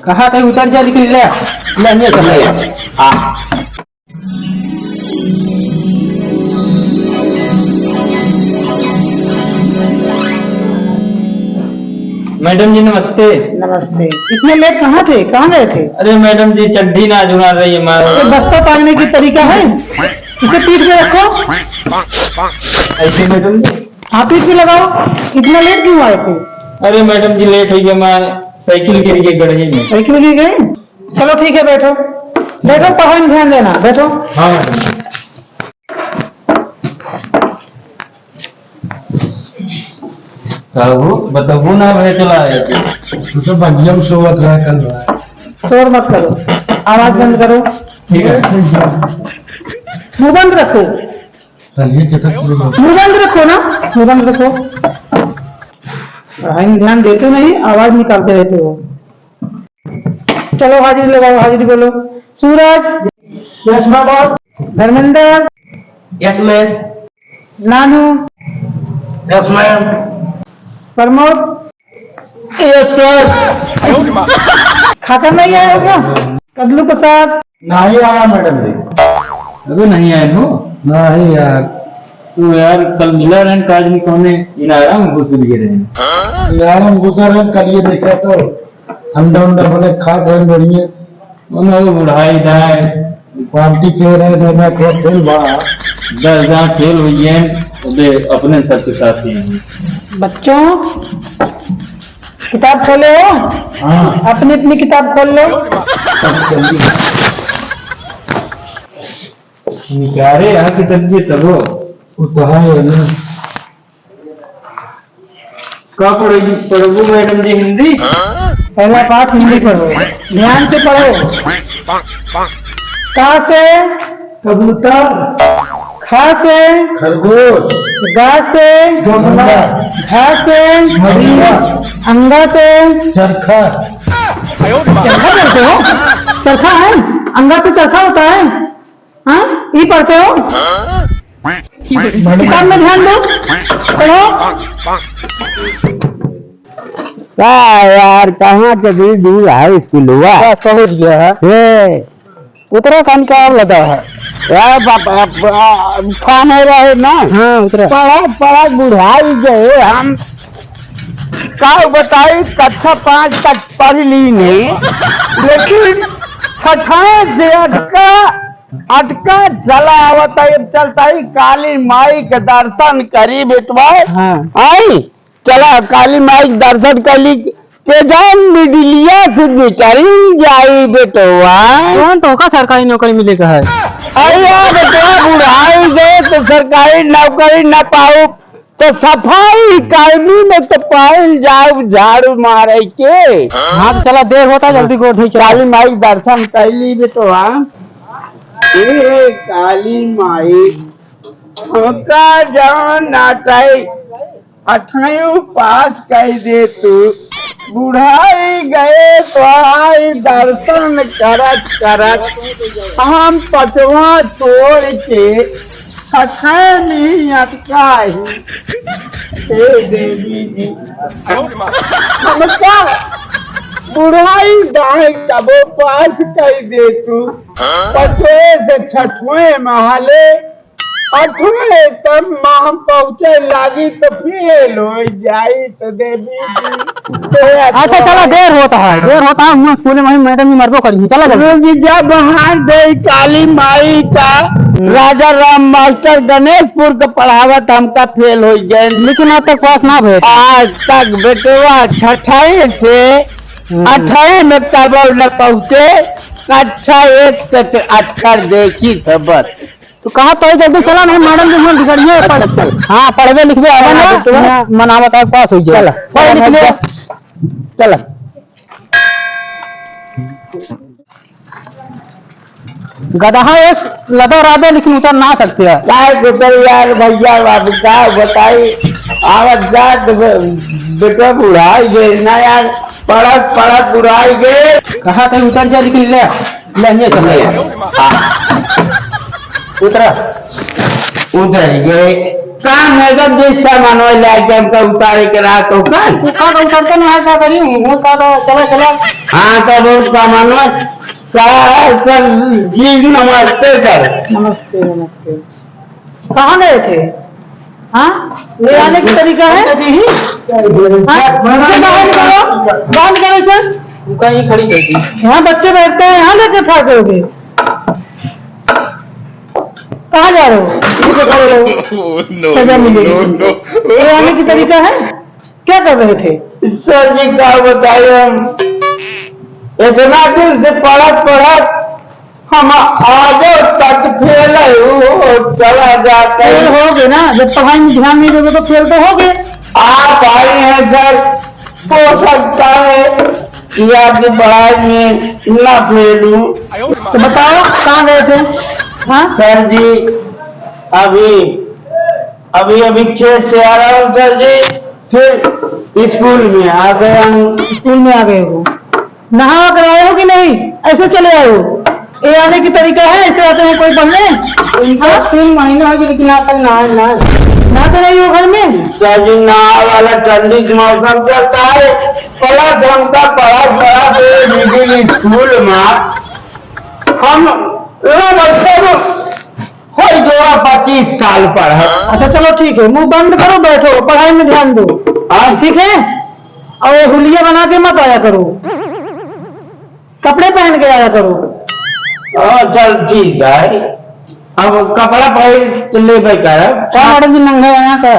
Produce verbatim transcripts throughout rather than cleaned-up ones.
कहा कहीं उतर जा, लेकिन ले, ले, ले, ले। हाँ। मैडम जी, नमस्ते। नमस्ते। इतने लेट कहाँ थे, कहाँ गए थे? अरे मैडम जी, चड्ढी ना जुड़ा रही है हमारे। ये बस्ता टांगने की तरीका है? इसे पीठ पे रखो। ऐसे मैडम जी। हाँ, पीठ पे लगाओ। इतना लेट क्यों आए थे? अरे मैडम जी, लेट हो गया, हमारे साइकिल गिर गई गड्ढे में। साइकिल गिर गई? चलो ठीक है, बैठो, बैठो, पढ़ाई में ध्यान देना, बैठो। हाँ मैडम। कहू, बतबू ना भए चला आए थे। तू तो बगिया में सोवत रहा कल रात। शोर मत करो, आवाज बंद करो। ठीक है। मुंह बंद रखो। चलिए, कितना मुंह बंद रखो ना, मुंह बंद रखो। पढ़ाई में ध्यान देते नहीं, आवाज निकालते रहते हो। चलो हाजिरी लगाओ, हाजिरी बोलो। सूरज। Yes madam। धर्मेंद्र। Yes ma'am। नानू। Yes ma'am। प्रमोद। Yes sir। खाकर नहीं आया हो क्या? कदलू प्रसाद। नहीं आया मैडम जी। अबे नहीं आए हो? नहीं यार। तो यार कल मिला रहन काज नहीं कौने इनारा में घुस लिए रहे। इनारा में घुसा रहन कल ये देखा तो अंडा उंडा बने खात रहन बढ़िया। उन्हें वो बुढ़ाई दाए। पार्टी के रहे जो मैं को फेल बा। दस जहाँ फेल हुई है, उधर अपने सबके साथ ही हैं। बच्चों, किताब खोले हो? हाँ। अपनी अपनी किताब खोल लो। निकारे यहाँ की तबीयत तबो। वो तो है ना। का पढ़ेगी, पढ़बू मैडम जी हिंदी? पहला पाठ हिंदी पढ़ो, ध्यान से पढ़ो। का से? कबूतर। खा से? खरगोश। गा से? गमला। घा से? घड़िया। अंगा से? चरखा। चरखा बोलते हो? चरखा है? अंगा से चरखा होता है? हाँ, ई पढ़ते हो? किताब में ध्यान दो, पढ़ो। का यार, कहाँ के भी दूर है स्कूलवा? बस पहुँच गया है। हे। उत्तराखंड का और लगा है। यार, बाप, बाप, आ, खाने रहे ना। हाँ, उत्तरा। पढ़ा, पढ़ा बुढ़ाई गए हम। का बताई, कक्षा पाँच तक पढ़ ली नहीं, लेकिन छठाई से अटका अटका चला आवत है, अब चलता ही काली माई के दर्शन करी बेटवा। हाँ। आई, चला काली माई के दर्शन कर ली, के जान मिडिलिया से निकल जाई बेटवा। कौन तो का सरकारी नौकरी मिले का है? अरे यार बेटवा, बुढ़ाई गए तो सरकारी नौकरी ना पाऊ, तो सफाई कर्मी में तो पाइल जाओ झाड़ू मारे के। हाँ, तो चला, देर होता, जल्दी गोड़ धोई चला। काली माई दर्शन कैली बेटवा। ए काली माई, हमका जान नाटाई, अठारह पास कर दे तू। बुढ़ाई गए तो आई दर्शन करत करत हम पचवा छोड़ के छठे में अटकाई। हे देवी जी, हमका बुढ़ाई दाई कबो पास कर दे तू। पचवे से छठवें महले अठवे तक माँ पहुँचे लागी तो फेल हो जाई तो देवी जी। अच्छा, चला, देर होता है, देर होता है, हुआँ स्कूल में मैडम जी मरबो करी, चला जल्दी। रुक जा, बहार दे काली माई का। हम्म। राजा राम मास्टर गणेशपुर के पढ़ावत हमका फेल हो गए। लेकिन आज तक पास ना भए। आज तक बेटवा छठाई से हम्म। अठाई में कबो न पहुँचे, कक्षा एक से अक्षर देखी खबर। तो कहा तो जल्दी चला, नहीं मैडम जी हम बिगड़िए। अच्छा, चल। हाँ, पढ़बे लिखबे आवे हाँ, ना, तो चला। यहाँ मनावत है, पास हो जाए। चला। पढ़ लिख ले। चला। गदहा एस लदा राबे, लेकिन उतर ना सकते हैं। काय उतर यार भैया, अब का बताई, आवत जात ब-, बेटा बुढ़ाई गए ना यार, पढ़त पढ़त बुढ़ाई गए। कहा कहीं उतर जा, लेकिन ले। ले, ये कर ले। हाँ। उतरा। उतर गए। काम है, जब जैसा मनोज लाइक जब का उतारे के रहा तो कर। तू का उतरते ना है, का करी? मैं का तो चलो, चलो। हाँ, तो बहुत सामान में का सर जी, नमस्ते सर। नमस्ते, नमस्ते। कहाँ गए थे? हाँ, ले आने की तरीका है? हाँ? इसे बाहर निकालो, बाहर निकालो इसे। उनका ही खड़ी कर दी। यहाँ बच्चे बैठते हैं, यहाँ लेके ठाक हो गए। कहाँ जा रहे हो? इसे खड़े रहो। Oh, no, सजा no, मिलेगी no, तुमको। no। ले आने की तरीका है? क्या कर रहे थे? सर जी, का बताई हम, इतना दिन से पढ़त पढ़त हम आजो तक फेल है, वो चला जाता है। फेल हो गए ना, जब पढ़ाई में ध्यान नहीं दोगे तो फेल तो हो गए। आप आई हैं सर, हो सकता है कि आपकी पढ़ाई में ना फेल हूँ। तो बताओ, कहाँ गए थे? हाँ? सर जी, अभी, अभी, अभी खेत से आ रहा हूँ सर जी, फिर स्कूल में आ गया हूँ। स्कूल में आ गए हो, नहा कर आए हो कि नहीं? ऐसे चले आए हो? ये आने की तरीका है, ऐसे आते हैं कोई पढ़ने? इनका हाँ? तीन महीना हो गया, लेकिन आज तक नहाए ना। नहाते नहीं हो घर में? सर जी, नहा वाला ठंडी के मौसम चलता है, प्लस हमका पढ़ा, पढ़ा दे मिडिल स्कूल में। हम लगभग हो गया पच्चीस साल पढ़ा। अच्छा, चलो ठीक है, मुंह बंद करो, बैठो, पढ़ाई में ध्यान दो। हाँ। ठीक है, और ये हुलिया बना के मत आया करो, कपड़े पहन के आया करो। हाँ, चल ठीक है, अब कपड़ा पहन के ले भाई करब। का मैडम जी, नंगा यहाँ का?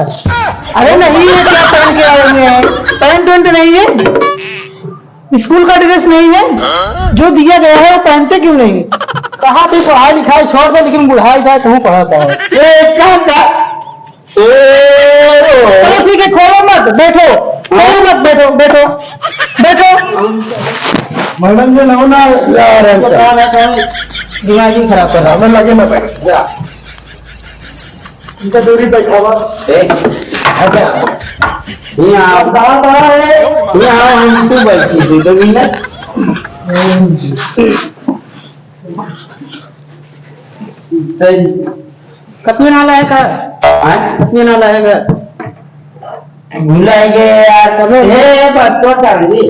अरे नहीं, ये क्या पहन के आए हुए हैं? पैंट वैंट नहीं है? स्कूल का ड्रेस नहीं है? जो दिया गया है वो पहनते क्यों नहीं? कहा थी पढ़ाई लिखाई छोड़ दे, लेकिन बुढ़ाई जाए कहूँ पढ़ाता है। ए, एक काम कर। ए, चलो ठीक है, खोलो मत, बैठो, खोलो मत, बैठो, बैठो, बैठो। मैडम जी, ना, ना, यार, पता ना कौन दिमाग ही खराब कर रहा है। हमें लगे ना बैठ, जा। इनका दूरी बैठावा। ए, अच्छा। यहाँ। कहाँ, कहाँ है? यहाँ हम तो बैठी थी, तो मिला। सही। कतने नाला है का? हाँ? कतने नाला है का? भुला गए यार, कब है? ए, बच्चों का नहीं।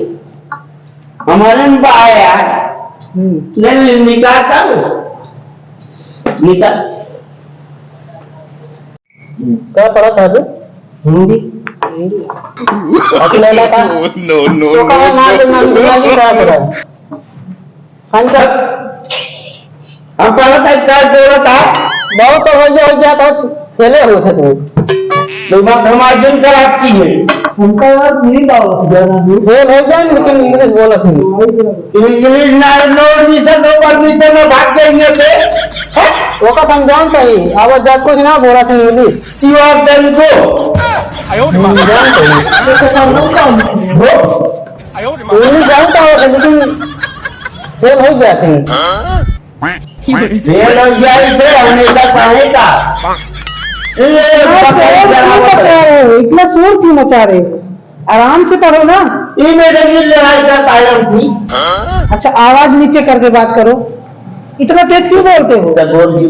हमारे में बा यार। हम्म। ले, ले, निकाल का वो। निकाल। का पढ़ा था बे? हिंदी। हिंदी। अपने ना का? No, no, तो कहा no, ना no। तो ना, ना, ना, का पढ़ा? हम तो, हम पढ़ा था, क्या बोला था? बहुत तो हो गया, हो गया था, फेले हो थे तुम। तो बात हमारे दिन खराब की है। हमका यार नहीं बाबा, जाना नहीं। फेल हो जाए, लेकिन इंग्लिश बोला था। इंग्लिश ना, नो एडमिशन, नो परमिशन में भाग जाएंगे थे। हैं? वो का समझाऊं सही, अब जा कुछ ना बोला था इंग्लिश। You are done, go। इंग्लिश जानता हो, लेकिन फेल हो गया था। फेल हो जाए थे, हमेशा पढ़े का। ये हाँ, बताइए, शोर क्या क्यों होता है? मचा रहे हो? इतना शोर क्यों मचा रहे हो? आराम से पढ़ो ना। ये मैडम, ये लड़ाई का कारण थी। अच्छा, आवाज नीचे करके बात करो। इतना तेज क्यों बोलते हो? तो बोल दी।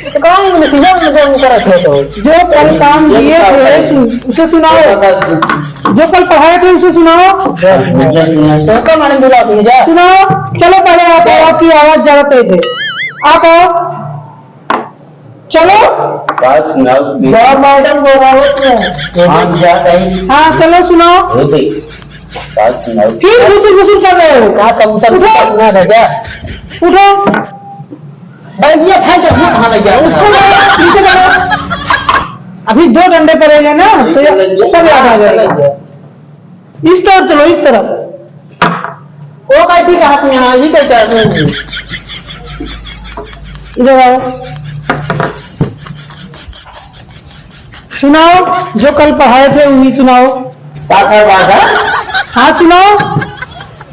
तो कहाँ इंग्लिश में, में, में करत हो तो? जो कल काम दिए थे, उसे सुनाओ। जो कल पढ़ाए थे, उसे सुनाओ। तो कम आनंद दिला तुम जा। सुनाओ। चलो, पहले आप आओ, आपकी आवाज ज्यादा तेज है। आप आओ। चलो। बात सुनाओ। वाह, मैडम, बोला हो तुम। हाँ, जा रही। हाँ, चलो, सुनाओ। हो गई। बात सुनाओ। फिर घुसुर घुसुर कर रहे हो। का कबूतर उठो। उठा था क्या? उठो। बैठिए, खाई के अपना खाना गया। उसको मारो, पीछे मारो। अभी दो डंडे पड़ेंगे ना, तो ये सब याद आ जाएगा। इस तरफ चलो, इस तरफ। वो कैसी कहा तुम यहाँ, ये कैसे आते हो? इधर आओ। सुनाओ, जो कल पढ़ाए थे, वही सुनाओ। का, का, का, का? हाँ, सुनाओ,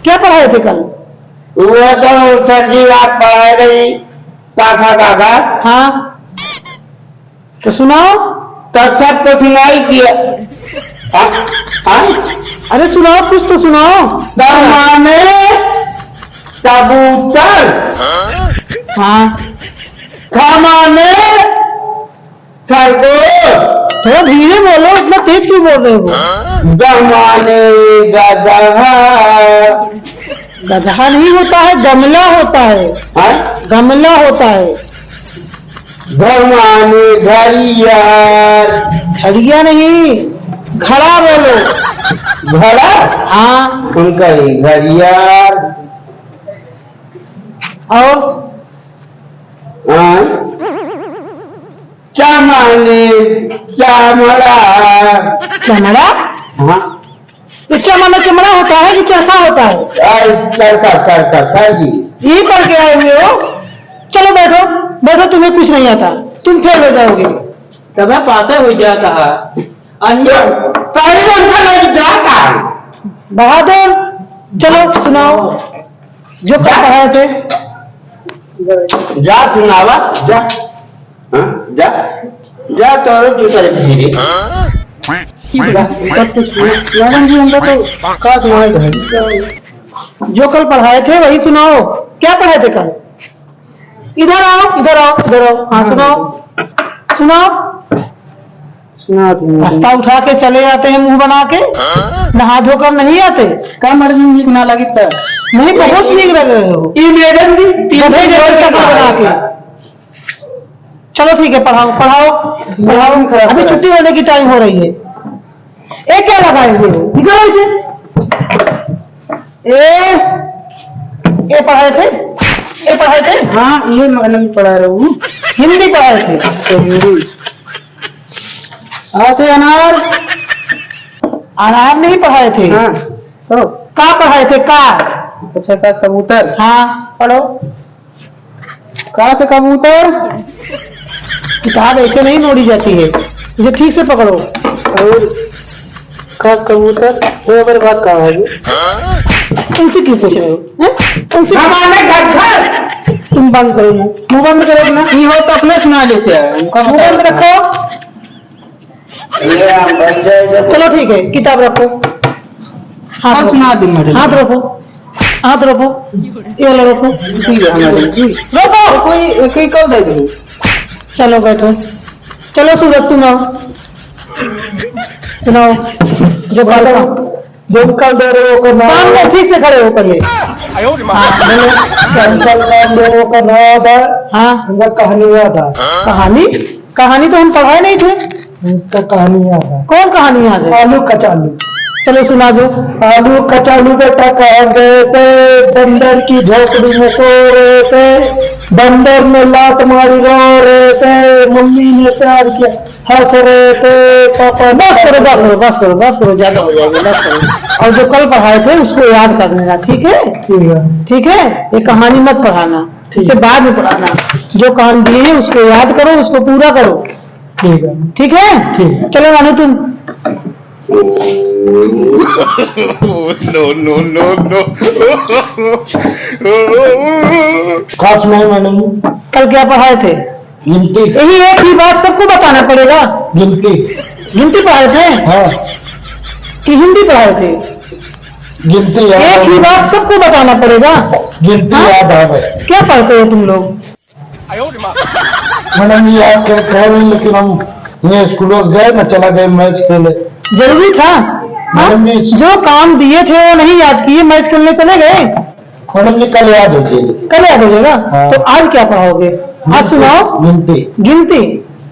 क्या पढ़ाए थे कल? वो तो सर जी, आप पढ़ाए रही, का, का, का, का? हाँ। तो सुनाओ। तो सब तो सुनाई दिया। हाँ? हाँ? अरे सुनाओ, कुछ तो सुनाओ। क माने कबूतर। हाँ। ख माने खरगोश। थोड़ा धीरे बोलो, इतना तेज क्यों बोल रहे हो? गमाने गदहा। गदहा नहीं होता है, गमला होता है। हाँ? गमला होता है। गमाने घड़ियार। घड़िया नहीं, घड़ा बोलो। घड़ा? हाँ। हम कही घड़ियार। और? हाँ। चमड़े, चमड़ा। चमड़ा? हाँ। ये चमड़ा, चमड़ा होता है कि चरखा होता है? अरे, चरखा, चरखा, सर जी। यही पढ़ के आए हुए हो? चलो बैठो, बैठो, तुम्हें कुछ नहीं आता, तुम फेल हो जाओगे। तब पासे हो जाता है। अन्य पहले उनका लग जाता है। बहादुर, चलो सुनाओ। जो कल पढ़ाए थे। जा सुनावा, जा। हाँ, जा। जा तो दूसरे धीरे। जा, सब कुछ सुना। मैडम जी, हमको तो का सुनाए थे? जो कल पढ़ाए थे, वही सुनाओ। क्या पढ़ाए थे कल? इधर आओ, इधर आओ, इधर आओ। हाँ, हाँ। सुनाओ, सुनाओ। सुना दो। बस्ता उठा के चले आते हैं मुंह बना के, नहा धोकर नहीं आते। का मर्जी नीक ना लगी त? नहीं, बहुत नीक लग रहे हो। ई मैडम जी तीन गधे जैसे शक्ल बना के। चलो ठीक है, पढ़ाओ, पढ़ाओ, पढ़ाओ। अभी छुट्टी होने की टाइम हो रही है। ए क्या लगाए हुए हो? निकलो इसे। ए, ए पढ़ाए थे? ए पढ़ाए थे? हाँ, ये मैडम पढ़ा रहे हूँ। हिंदी पढ़ाए थे? अच्छा, हिंदी। आ से अनार। अनार नहीं पढ़ाए थे। हाँ, तो? का पढ़ाए थे? का? अच्छा, का से कबूतर? हाँ, पढ़ो। का से कबूतर? किताब ऐसे नहीं मोड़ी जाती है, इसे ठीक से पकड़ो। और का से कबूतर? ये अगर बात का है जी? उनसे क्यों पूछ रहे हो? हैं? उनसे हमारे घर घर। तुम बंद करो मुंह, मुंह बंद करो अपना। ये हो तो अपने सुना लेते हैं, उनका मुंह बंद रखो। चलो ठीक है, किताब रखो। हाथ हाँ, रखो। सुना दे मैडम। हाथ रखो, हाथ रखो, ये वाला रखो। ठीक है, हाँ, मैडम। रोको। कोई, कोई कल दे दो। चलो बैठो, चलो सूरज सुनाओ, सुनाओ। जो बात जो कल दे रहे हो, ओकर नाम सामने ठीक से खड़े हो पहले। हाँ, बोलो। कल काम दे रहे हो, ओकर नाम याद है? हाँ। हमका कहानी याद है। कहानी? कहानी तो हम पढ़ाए नहीं थे। हमका कहानी याद है। कौन कहानी याद है? आलू कचालू। चलो सुना दो। आलू कचालू बेटा कहाँ गए थे? बंदर की झोपड़ी में सो रहे थे। बंदर ने लात मारी रो रहे थे। मम्मी ने प्यार किया। हंस रहे थे, पापा ने बस करो, बस करो, बस करो, बस करो, ज्यादा हो जाएगा, बस करो। और जो कल पढ़ाए थे, उसको याद कर लेना, ठीक है? ठीक है। ठीक है? ये कहानी मत पढ़ाना, ठीक। इसे बाद में पढ़ाना। जो काम दिए हैं, उसको याद करो, उसको पूरा करो। ठीक है। ठीक है? ठीक है। चलो, मानो तुम। No, no, no, no। खास नहीं, मैडम। कल क्या पढ़ाए थे? गिनती। यही एक ही बात सबको बताना पड़ेगा। गिनती। गिनती पढ़ाए थे? हाँ। कि हिंदी पढ़ाए थे? गिनती याद है। एक ही बात सबको बताना पड़ेगा। गिनती हाँ? याद है बस। क्या पढ़ते हो तुम लोग? मैडम, ये याद कर, कह रहे हैं, लेकिन हम ये स्कूलों से गए ना, चला गए मैच खेले। जरूरी था? हाँ? मैडम जी, जो काम दिए थे वो नहीं याद किए, मैच खेलने चले गए। मैडम जी, कल याद हो जाएगी। कल याद हो जाएगा? हाँ। तो आज क्या पढ़ाओगे? आज गिनती, सुनाओ। गिनती। गिनती।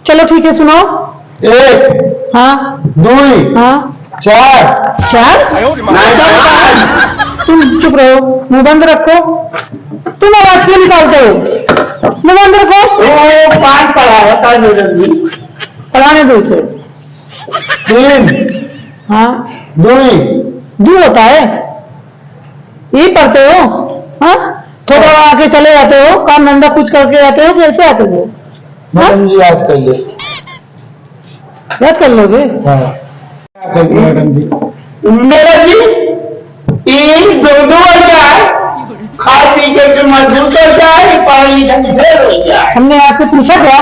चलो ठीक है, सुनाओ। एक। हाँ। दुई। हाँ। चार। चार? नहीं, तुम चुप रहो, मुंह बंद रखो। तुम आवाज क्यों निकालते हो? मुंह बंद रखो। वो पाँच पढ़ा है, पाँच हो जाएगी। पढ़ाने दो उसे। तीन। हाँ। दुई। दो होता है। यही पढ़ते हो? हाँ? थोड़ा आके चले जाते हो, काम धंधा कुछ करके आते हो, कैसे आते हो? हाँ? मैडम जी, याद कर ले। याद कर लोगे? हाँ। याद कर लो, मैडम जी। मैडम जी, तीन दो दो हो जाए, खा पी के जो मजबूत हो जाए, पढ़ लिख के ढेर हो जाए। हमने आपसे पूछा क्या?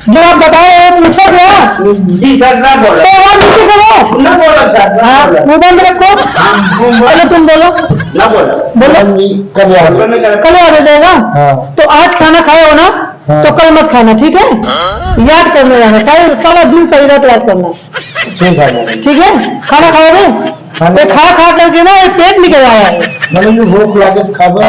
जो आप बता रहे हो, पूछा क्या? जी सर, ना बोलो। तो आवाज नीचे करो। ना बोलो सर, ना हाँ, बोलो। मुंह बंद रखो। हाँ, मुंह बंद। चलो तुम बोलो। ना बोलो। बोलो। मैडम जी, कल याद। बोलो, मैं कल कल याद हो जाएगा? हाँ। तो आज खाना खाए हो ना? हाँ। तो कल मत खाना, ठीक है? हाँ। याद करने रहना, सारे, सारा दिन सारी रात याद करना। ठीक है मैडम। ठीक है, खाना खाओगे? खाना तो खा खा करके ना ये पेट निकल आया है। मैडम जी, भूख लागे तो खाबो।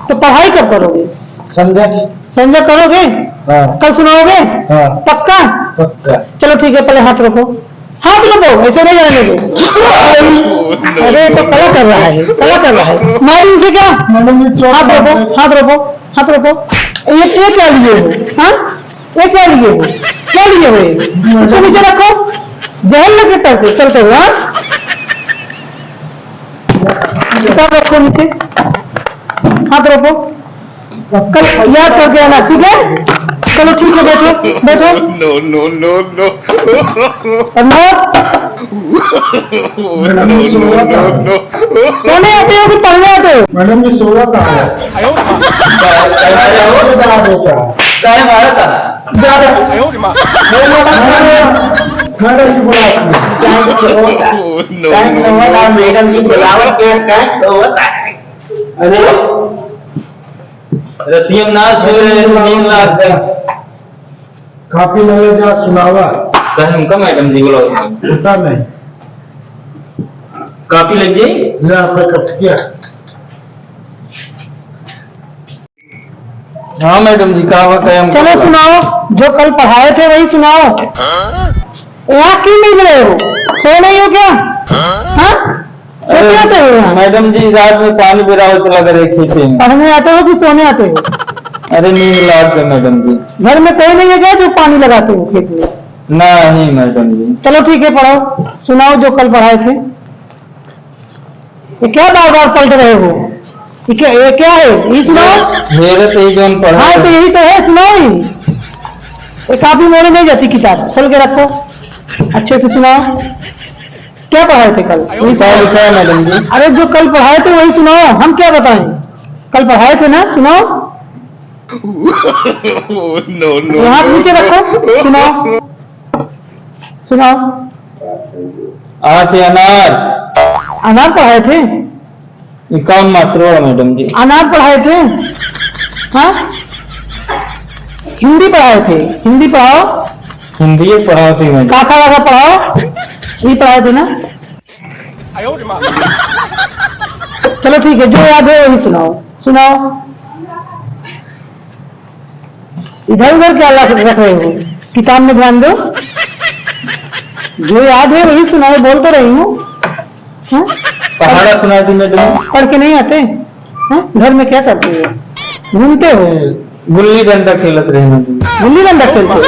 तो पढ़ाई कब करोगे? संध्या की। संध्या करोगे? हाँ। कल सुनाओगे? हाँ। पक्का? पक्का। चलो ठीक है, पहले हाथ रखो। हाथ रखो, ऐसे नहीं जाने दो। अरे, तो कला कर रहा है, कला कर रहा है। मारी इसे क्या? मैडम, ये चोट हाथ रखो, मार दे। हाथ रखो, हाथ रखो। ये, ये क्या लिए हो? हाँ? ये क्या लिए हो? क्या लिए हो ये? इसको नीचे रखो। जहर लगे करके चलते हो, हाँ? किताब रखो नीचे। हाथ रखो। कल याद करके आना, ठीक है? चलो, ठीक है, बैठो, बैठो। No, no, no, no। और नोट? No, no, no, no। सोने आते हो कि पढ़ने आते हो? मैडम जी, सोवा कहाँ है? बना देता। काहे मारा था? ज्यादा। मैडम जी बुलाती है। टाइम सोवा था। No, टाइम no, सोवा था, no। मैडम जी बुलावत के टाइम सोवा था। अरे, रतिया में ना सोए रहे, नींद ना आते। कापी ले ले जा, सुनावा। कहे उनका मैडम जी बोला उसने। उठा नहीं। कापी ले जी। ले आपका कप किया। हाँ मैडम जी, का हुआ, कहे हमको चलो बोला। सुनाओ, जो कल पढ़ाए थे वही सुनाओ। हाँ? यहाँ क्यों नींद रहे हो? सो नहीं हो क्या? हाँ? सोने अरे, आते हो यहाँ? मैडम जी, रात में पानी बेरा होत लग रहे खेते में। पढ़ने आते हो कि सोने आते हो? अरे, नींद लागत है मैडम जी। घर में कोई नहीं है क्या जो पानी लगाते हो खेत में? नहीं मैडम जी। चलो ठीक है, पढ़ो, सुनाओ जो कल पढ़ाए थे। ये क्या बार बार पलट रहे हो? ये क्या, ये क्या है? ये सुनाओ। मेरे तो ये जोन पढ़ा हाँ, है। तो यही तो है, सुनाओ ही। ये कापी मोड़े नहीं जाती किताब, खोल के रखो, अच्छे से सुनाओ। क्या पढ़ाए थे कल? वही क्या सुनाओ। लिखा है मैडम जी? अरे, जो कल पढ़ाए थे वही सुनाओ, हम क्या बताएं? कल पढ़ाए थे ना, सुनाओ। No, no, ये हाथ no, नीचे no। रखो, सुनाओ, सुनाओ। आ से अनार। अनार पढ़ाए थे? ये कौन मास्टर है मैडम जी? अनार पढ़ाए थे? हाँ? हिंदी पढ़ाए थे, हिंदी पढ़ाओ। हिंदी पढ़ाओ थी मैडम। काका वाका पढ़ाओ, ये पढ़ाए थे ना? चलो ठीक है, जो याद है वही सुनाओ, सुनाओ। इधर उधर क्या रख, रख रहे हो? किताब में ध्यान दो। जो याद है वही सुनाओ, बोल तो रही हूँ। हाँ? पहाड़ा सुना दी मैडम। पढ़ के नहीं आते? हाँ? घर में क्या करते हो? घूमते हो? गुल्ली डंडा खेलत रहे मैडम। गुल्ली डंडा खेलते हो?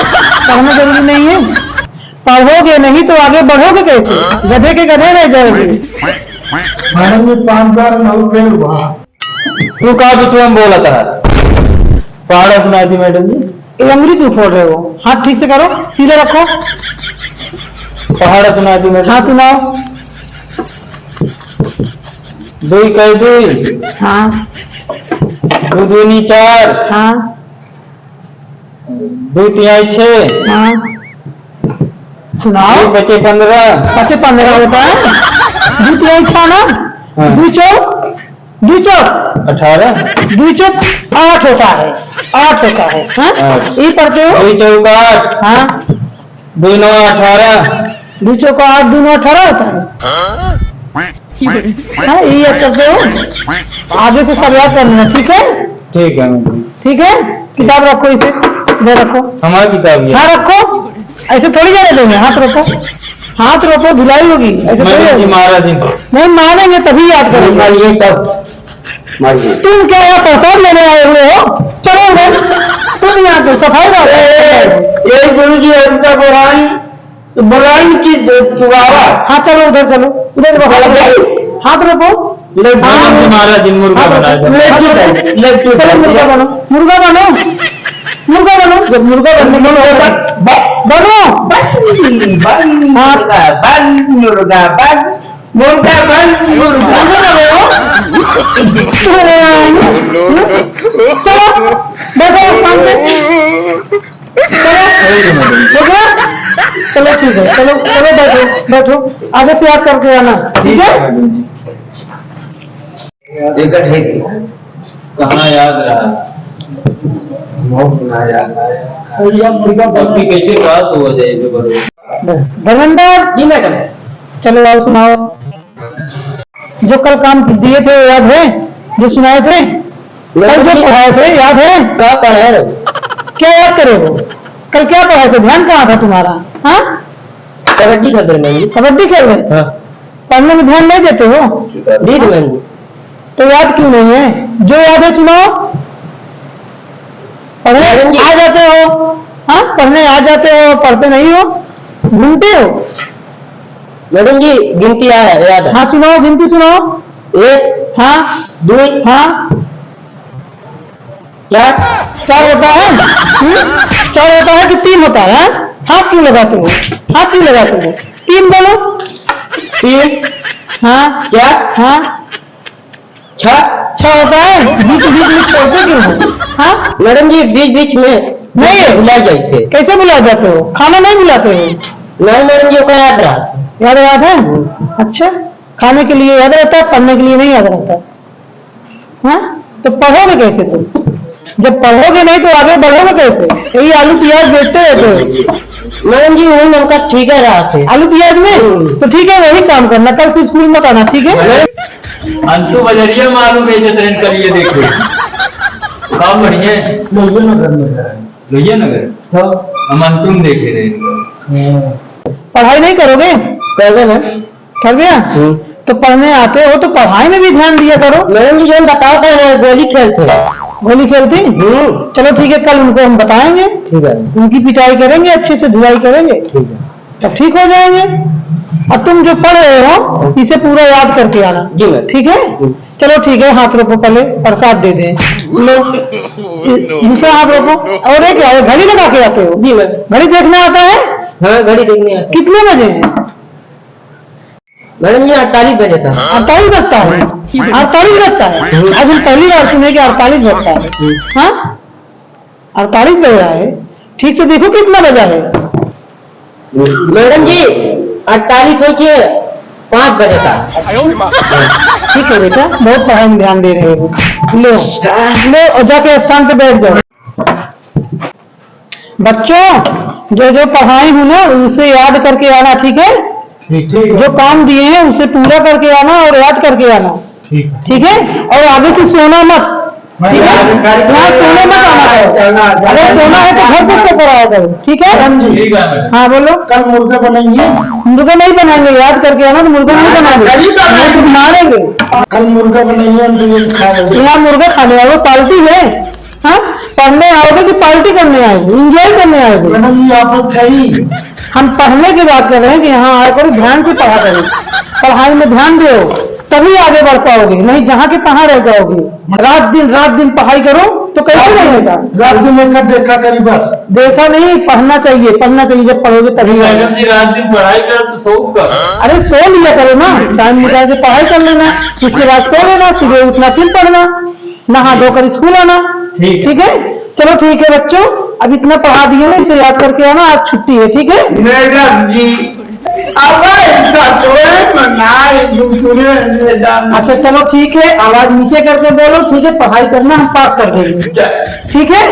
पढ़ना जरूरी नहीं है? पढ़ोगे नहीं तो आगे बढ़ोगे कैसे? गधे के गधे रह जाओगे। मैडम, ये पाँच बार नौ फेल हुआ। तू का बिचवा में बोलत है? पहाड़ा सुना दी मैडम जी। ये अंगुली क्यों फोड़ रहे हो? हाथ ठीक से करो, सीधे रखो। पहाड़ा सुना दी मैडम। हाँ, सुनाओ। दुई कई दुई। हाँ। दू दूनी चार। हाँ। दू तिहाई छः। हाँ। सुनाओ। दू पचे पन्द्रह। पचे पन्द्रह होता है। दू तिहाई छः ना? हाँ। दू चौ, दू चौ अठारह। दू चौ आठ होता है। आठ होता है, हाँ? आठ। ये पढ़ते हो? दू चौक आठ। हाँ। दू नौ अठारह। दू चौक आठ, दू नौ अठारह होता है। हाँ, ये याद करते हो? आगे से सब याद करना, ठीक है? ठीक है मैडम। ठीक है, किताब रखो इसे, इधर रखो। हमारी किताब ये। हाँ, रखो, ऐसे थोड़ी जाने देंगे। हाथ रखो, हाथ रखो, धुलाई होगी, ऐसे थोड़ी मैडम जी, होगी। महाराज जी। नहीं मानेंगे तभी याद करेंगे। मानिए तब। मानिए। तुम क्या यहाँ प्रसाद लेने आए हुए हो? चलो उधर, तुम यहाँ पे सफाई वाले। ए, ए, ए, गुरु जी, ऐसा बोलाएं। तो बोलाइन की दुआरा। हाँ, चलो उधर चलो, उधर से बोलो। हाथ रोको। लड्डू हाँ। महाराज जी मुर्गा हाथ बनाए रोको। थे। लड्डू, लड्डू चलो बनाए। मुर्गा बनो, मुर्गा बनो, मुर्गा बनो। जब मुर्गा बनने का मुर्गा बन, बन, बनो। बन, बन, हाँ। मुर्गा बन, मुर्गा बन, मुर्गा बन, मुर्गा बनो। चलो, बैठो, सामने। चलो, हो गया? चलो, ठीक है, चलो, चलो, बैठो, बैठो, आगे से याद करके आना, ठीक है? एक घंटे की। कहाँ याद रहा? बहुत सुनाया जाता है। और यह मुर्गा अभी कैसे पास हो जाए जो बड़े। धर्मेंद्र। जी मैडम। चलो आओ सुनाओ। जो कल काम दिए थे याद है? जो सुनाए थे? कल जो पढ़ाए थे याद है? क्या पढ़ाए रहे? क्या याद करे हो? कल क्या पढ़ाए थे? ध्यान कहाँ था तुम्हारा? हाँ? कबड्डी खेल रहे मैम। कबड्डी खेल रहे थे? हाँ। पढ़ने में ध्यान नहीं देते हो? नहीं तो मैम। तो याद क्यों नहीं है? जो याद है सुनाओ। पढ़ने मैडम जी। आ जाते हो, हाँ, पढ़ने आ जाते हो, पढ़ते नहीं हो, घूमते हो। मैडम जी, गिनती आ-, याद है। हाँ, सुनाओ, गिनती सुनाओ। एक, हाँ। दो, हाँ। चार। चार होता है? हम्म? चार होता है कि तीन होता है? हाँ? हाथ क्यों लगाते हो? हाथ क्यों लगाते हो? तीन बोलो। तीन। हाँ। क्या? हाँ। छह। छह होता है? बीच बीच में छोड़ते क्यों हो? हाँ? मैडम जी, बीच बीच में नहीं। भुला जाते। कैसे भुला जाते हो? खाना नहीं भुलाते हो? नहीं मैडम जी, ओका याद रहा। याद रहा था? हम्म। अच्छा, खाने के लिए याद रहता है, पढ़ने के लिए नहीं याद रहता। हाँ? तो पढ़ोगे कैसे तुम? जब पढ़ोगे नहीं तो आगे बढ़ोगे कैसे? यही आलू प्याज बेचते रहते हो। मैडम जी, वही हमका ठीक है रहा थे। आलू प्याज में? हम्म। तो ठीक है, वही काम करना, कल से स्कूल मत आना, ठीक है? अंतु बजरिया में आलू बेचत रहन, कल ये देखो। काम बढ़िया है। लोहिया नगर में है। लोहिया नगर? हाँ। हम अंतु में देखे रहे। हाँ। पढ़ाई नहीं करोगे? करबे ना। कर दिया? हम्म। तो पढ़ने आते हो तो पढ़ाई में भी ध्यान दिया करो। मैडम जी, जो हम बताओ कह रहे हैं, गोली खेलते हैं। गोली खेलते हैं? हम्म। चलो ठीक है, कल उनको हम बताएंगे। ठीक है। उनकी पिटाई करेंगे, अच्छे से धुलाई करेंगे। ठीक है। तब ठीक हो जाएंगे। अब तुम जो पढ़ रहे हो, इसे पूरा याद करके आना। जी मैम। ठीक है? हम्म। चलो ठीक है, हाथ रोको, पहले प्रसाद दे दें। लो, दूसरा हाथ रोको। और एक क्या है, घड़ी लगा के आते हो? जी मैम। घड़ी देखना आता है? हाँ, घड़ी देखने आता है। कितने बजे हैं? मैडम, ये अड़तालीस बजे था। अड़तालीस बजता है? अड़तालीस बजता है? आज हम पहली बार सुने कि अड़तालीस बजता है। हाँ? अड़तालीस बज रहा है। ठीक से देखो कितना बजा है। मैडम जी, अड़तालीस हो के पाँच बजे था। ठीक है बेटा, बहुत पढ़ाई में ध्यान दे रहे हो। लो, लो और जाके स्थान पे बैठ जाओ। बच्चों, जो जो पढ़ाई हूँ ना, उसे याद करके आना, ठीक है? ठीक है। जो काम दिए हैं, उसे पूरा करके आना और याद करके आना। ठीक है। ठीक है? और आगे से सोना मत, ठीक है? मैम, ना सोने मत आना करो। जाना, जाना, अगर सोना है तो घर पे सो कर आया करो, ठीक है? मैडम जी। ठीक है, मैडम। हाँ, बोलो। कल मुर्गा बनाइए। मुर्गा नहीं बनाएंगे, याद करके आना, तो मुर्गा नहीं बनाएंगे। कल मुर्गा बनाइए, हम तो ये खाएंगे। यहाँ मुर्गा खाने आओ, पार्टी है। हाँ? पढ़ने आओगे कि पार्टी करने आओगे, enjoy करने आओगे? मैडम, ये आप लोग खाइए। हम पढ़ने की बात कर रहे हैं कि यहाँ आकर ध्यान से पढ़ा करो, पढ़ाई में ध्यान दो, तभी आगे बढ़ पाओगे, नहीं जहाँ के तहाँ रह जाओगे। रात दिन, रात दिन पढ़ाई करो तो कैसे रहेगा? रात दिन एक देखा करी बस। देखा नहीं, पढ़ना चाहिए, पढ़ना चाहिए, जब पढ़ोगे तभी आगे। मैडम जी, रात दिन पढ़ाई कर तो सो कर। अरे सो लिया करो ना, time निकाल के पढ़ाई कर लेना, उसके बाद सो लेना, सुबह उठना फिर पढ़ना। नहा धोकर स्कूल आना। ठीक है। ठीक है, चलो ठीक है बच्चों, अब इतना पढ़ा दिए हैं, इसे याद करके आना, आज छुट्टी है, ठीक है? मैडम जी, अब ऐसा तो है ना, दूसरे मैडम। अच्छा चलो ठीक है, आवाज नीचे करके बोलो, ठीक है, पढ़ाई करना, हम पास कर देंगे। ठीक है। ठीक है?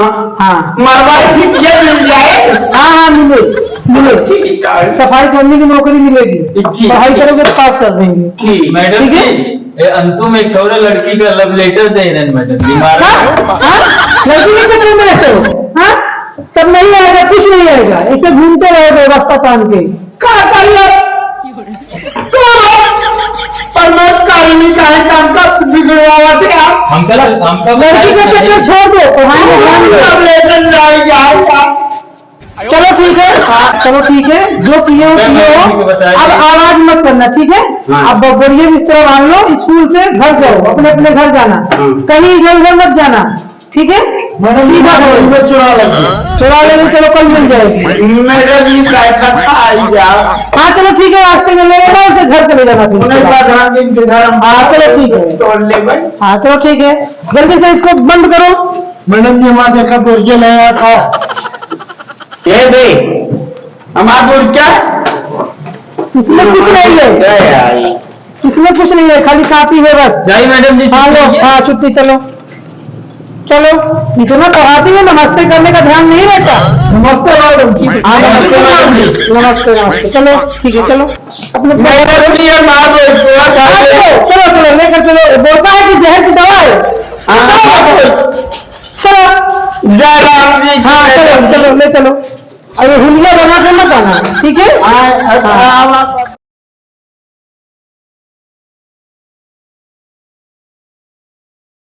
हाँ। हाँ। मरवाई भी ये मिल जाए। हाँ, हाँ, मिले, मिले। ठीक है। सफाई करने की नौकरी मिलेगी। ठीक। पढ़ाई करोगे तो पास कर देंगे। ठीक। मैडम ठीक है? जी, ए, अंतु में एक ठौरा लड़की का love letter दे रहे हैं, मैडम जी, मारा। हाँ? हाँ? लड़की के चक्कर में रहते हो? हाँ? तब नहीं आएगा, कुछ नहीं आएगा, ऐसे घूमते रहोगे रास्ता कान के। का करिए? तो पर मैं कानूनी काहे काम का बिगड़वावा थे आप? हमका तो, हमका लड़की का चक्कर छोड़ दो, पढ़ाई में ध्यान दो। Love letter जाए, जाए, जाए। चलो ठीक है, हाँ, चलो ठीक है, जो किए हो, किए हो। अब आवाज मत करना, ठीक है? हाँ। अब बोरिया बिस्तरा बांध लो, स्कूल से घर जाओ, अपने अपने घर जाना, हाँ। कहीं इधर उधर मत जाना, ठीक है? मैडम, सीधा घर। चुरा लेंगे। चुरा लेंगे, चलो कल मिल जाएगी। मैडम, ये काय का था, आई जा। हाँ, चलो ठीक है, रास्ते में ले लेना, उसे घर चले जाना फिर। उन्हें प्रधान जी के घर हम हाँ, चलो ठीक है। तोड़ ले भाई। हाँ, चलो ठीक है, जल्दी से इसको बंद करो। मैडम जी, वहाँ देखा, बोरिया ले आया था। ए बे, हमार बोल क्या? इसमें कुछ नहीं है। क्या यार? इसमें कुछ नहीं है, खाली कॉपी है बस। जाइए मैडम जी, हाँ, छुट्टी लो, लीजिए। हाँ, छुट्टी, चलो। चलो, इतना पढ़ाती है, नमस्ते करने का ध्यान नहीं रहता। नमस्ते मैडम जी। हाँ, नमस्ते मैडम जी। नमस्ते, नमस्ते। चलो, ठीक है, चलो। अपने मैडम जी, ये मार दो इसको, हाँ, चलो, चलो, चलो, लेकर चलो। बोलता है कि जहर की दवा है। हाँ, चलो, हाँ। चलो। जय राम जी की हाँ, जय। चलो, चलो, ले चलो। अरे, हुलिया बना के मत आना, ठीक है? हाँ, अच्छा, हाँ। आवाज